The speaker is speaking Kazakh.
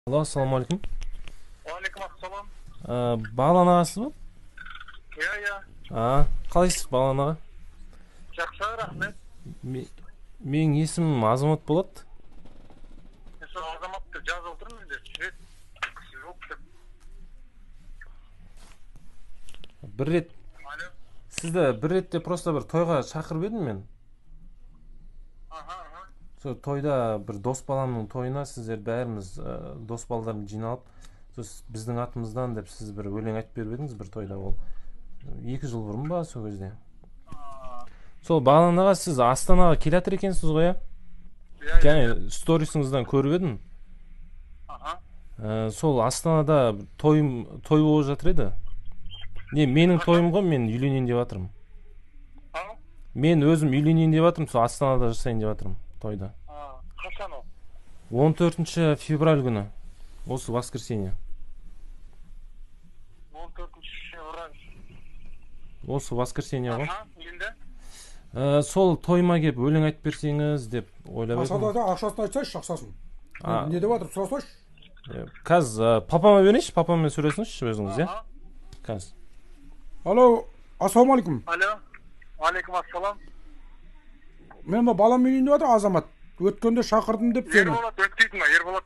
Алло, ассалаумағалейкум. Уағалейкум ассалам. Бағлан ағасыз ба? Иә, иә. Қалайсыз, Бағлан аға? Жақсы, рахмет. Менің есімім Азамат болады. Мен сол Азамат деп жазып отырмын енді, свет жоқ деп. Бір рет Алло. сізді бір ретте просто бір тойға шақырып едім мен. Аха, аха. Сол тойда бір дос баламның тойына сіздер бәріміз дос балдарым жиналып, сол біздің атымыздан деп сіз бір өлең айтып беріп едіңіз бір тойда, ол 2 жыл бұрын ба, сол кезде. Сол Бағлан аға, сіз Астанаға келе жатыр екенсіз ғой, иә? Иә, иә. Және сторисіңізден көріп едім. Аха. Сол Астанада тойым, той болып жатыр еді. Не, менің тойым ғой, мен үйленейін деп жатырмын. Ау? Мен өзім үйленейін деп жатырмын, сол Астанада жасайын деп жатырмын тойды. Қашан ол? 14 февраль күні, осы воскресенье. 14 февраль. Осы воскресенье ғой. Аха, енді? Сол тойыма келіп өлең айтып берсеңіз деп ойлап едім. Ақшаны ақшасын айтсайшы, ақшасын. Не деп жатыр, сұрасайшы. Қазір папама берейінші, папаммен сөйлесіңізші өзіңіз, иә? Қазір. Алло, ассалаумағалейкум. Алло, уағалейкум ассалам. Мен мына балам үйленіп жатыр, Азамат. Өткенде шақырдым деп сені. Ерболат өткейді ма, Ерболат?